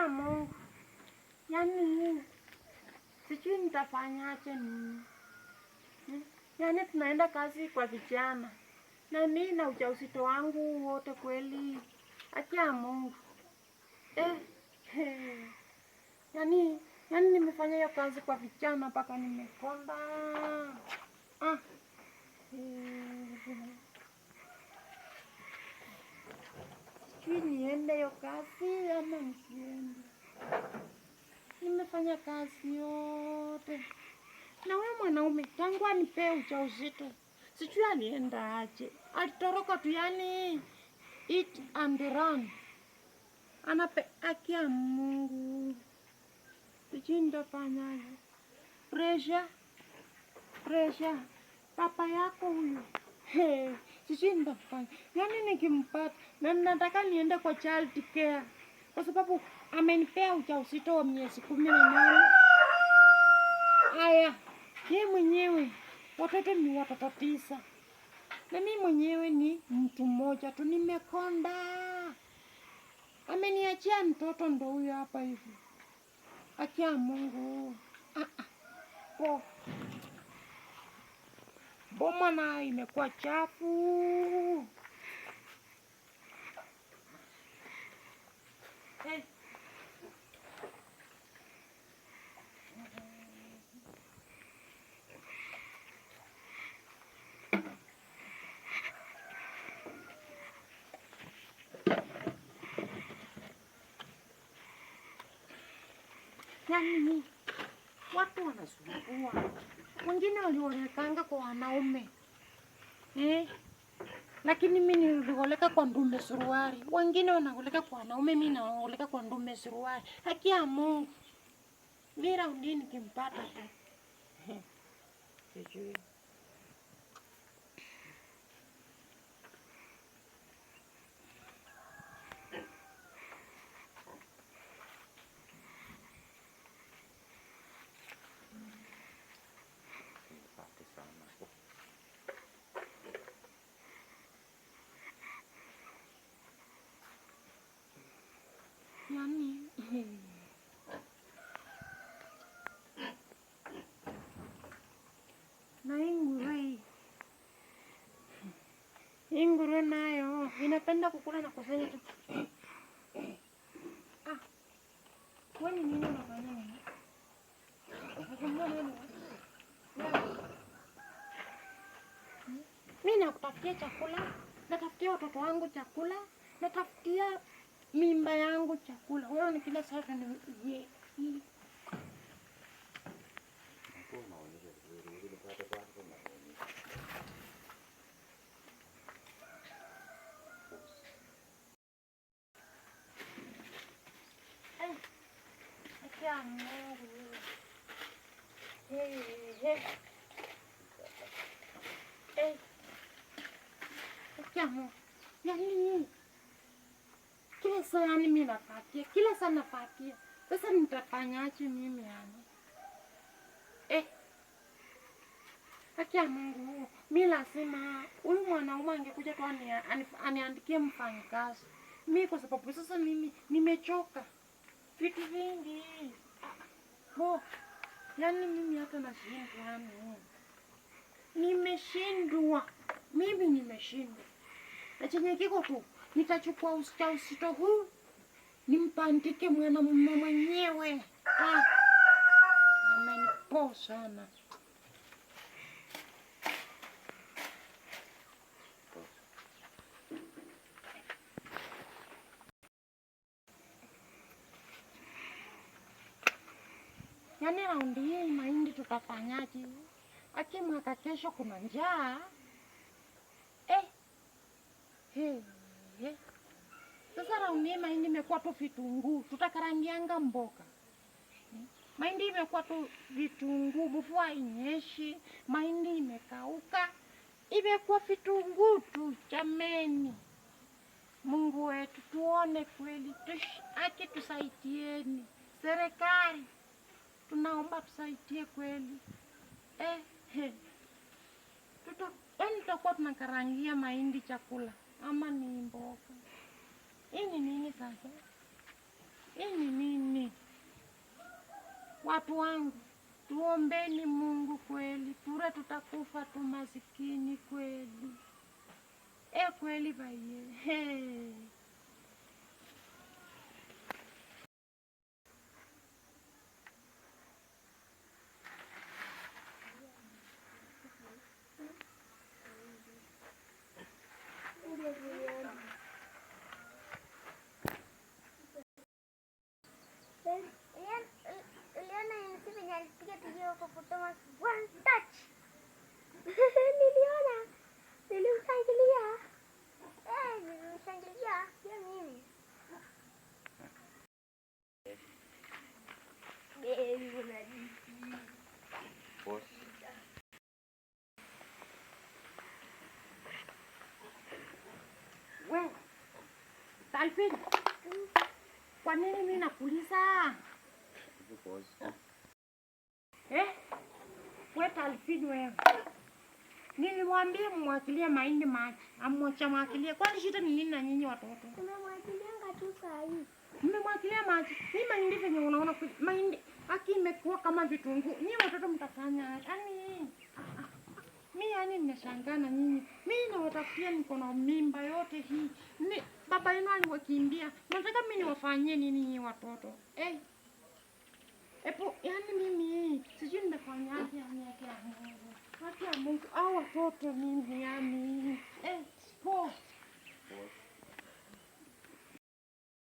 Akia Mungu, yaani sijui nitafanyaje mimi. Yaani tunaenda kazi kwa vijana na mimi na ujauzito wangu wote kweli. Akia Mungu. Eh, eh. Yaani yaani nimefanya hiyo kazi kwa vijana mpaka nimekonda. Ah. Eh. Sijui niende hiyo kazi ama nisiende. Nimefanya kazi yote na wewe mwanaume, tangu anipee ujauzito sijui alienda aje, alitoroka tu, yani eat and run. Anape akia Mungu, sijui nitafanyaje. Pressure, pressure, papa yako huyu. Hey, sijui nitafanya yani, nikimpata na nataka niende kwa child care kwa sababu amenipea ujauzito wa miezi 18. Haya, ye mwenyewe watoto ni watoto 9 na mimi mwenyewe ni mtu mmoja tu, nimekonda. Ameniachia mtoto ndo huyo hapa hivi. Akia Mungu. Ah, ah. Po. Boma nayo imekuwa chafu. Hey. Yaani watu wanasumbua, wengine waliolekanga kwa wanaume eh? Lakini mimi nilioleka kwa ndume suruali, wengine wanaoleka kwa wanaume, mimi naoleka kwa ndume suruali. Haki ya Mungu, mimi raundi nikimpata tu sijui. Asante sana. Yaani na hii nguruwe hii, hii nguruwe nayo inapenda kukula na kufanya tu. Ah, wewe ni nini unafanya nini? Unafanya nini? Mimi nakutafutia chakula, natafutia watoto wangu chakula, natafutia mimba yangu chakula. Wewe ni kila saa ni ye. Hapo unaonyesha vizuri, ili nipate pate unaonyesha. Eh, akia Mungu. Eh, eh. Eh. Akia Mungu. Yaani kila saa yani mimi napakia, kila saa napakia. Sasa nitafanyaje mimi yani? Eh. Haki ya Mungu, mi lazima huyu mwanaume angekuja tu aniandikie mfanyikazi. Mi kwa sababu sasa mimi nimechoka vitu vingi. Bo, yani mimi hata nashindwa yani. Nimeshindwa. Mimi nimeshindwa. Na chenye kiko tu nitachukua ujauzito huu nimpandike mwanamume mwenyewe. Ah, amenipoa sana. Yaani raundi hii mahindi tutafanyaje? Aki mwaka kesho kuna njaa. Eh. He, he. Sasa raundi hii mahindi imekuwa tu vitunguu, tutakarangianga mboga. Mahindi imekuwa tu vitunguu, mvua inyeshi, mahindi imekauka, imekuwa vitunguu tu. Jameni, Mungu wetu tuone kweli, aki tusaidieni. Serikali tunaomba tusaidie kweli. Eh, he. Yaani tutakuwa tunakarangia mahindi chakula ama ni mboga. Hii ni nini sasa? Hii ni nini? Watu wangu, tuombeni Mungu kweli, ture tutakufa tu masikini kweli. E kweli baye. Hey. Uliona jinsi venye alipiga piga huko Thomas one touch. Niliona. Nilimshangilia. Eh, nilimshangilia pia mimi. Baby, unajisi. Boss. We, Talfin, kwa nini mimi nakuuliza? Hivi boss. Eh? We Talfin wewe. Nilimwambia mwakilie mahindi maji, amwacha mwakilie. Kwani shida ni nini na nyinyi watoto? Tumemwachilianga tu saa hii. Mmemwakilia maji. Hii mahindi venye unaona mahindi haki imekuwa kama vitunguu. Nyinyi watoto mtafanya yaani mi yani nimeshangaa na nyinyi. Mi nawatafutia niko na mimba yote hii. Ni baba yenu aliwakimbia. Nataka mi niwafanyie nini nyinyi watoto? Eh. Epo yani mimi sijui nimefanyaje yani haki ya Mungu. Haki ya Mungu au watoto mimi yani. Eh, po.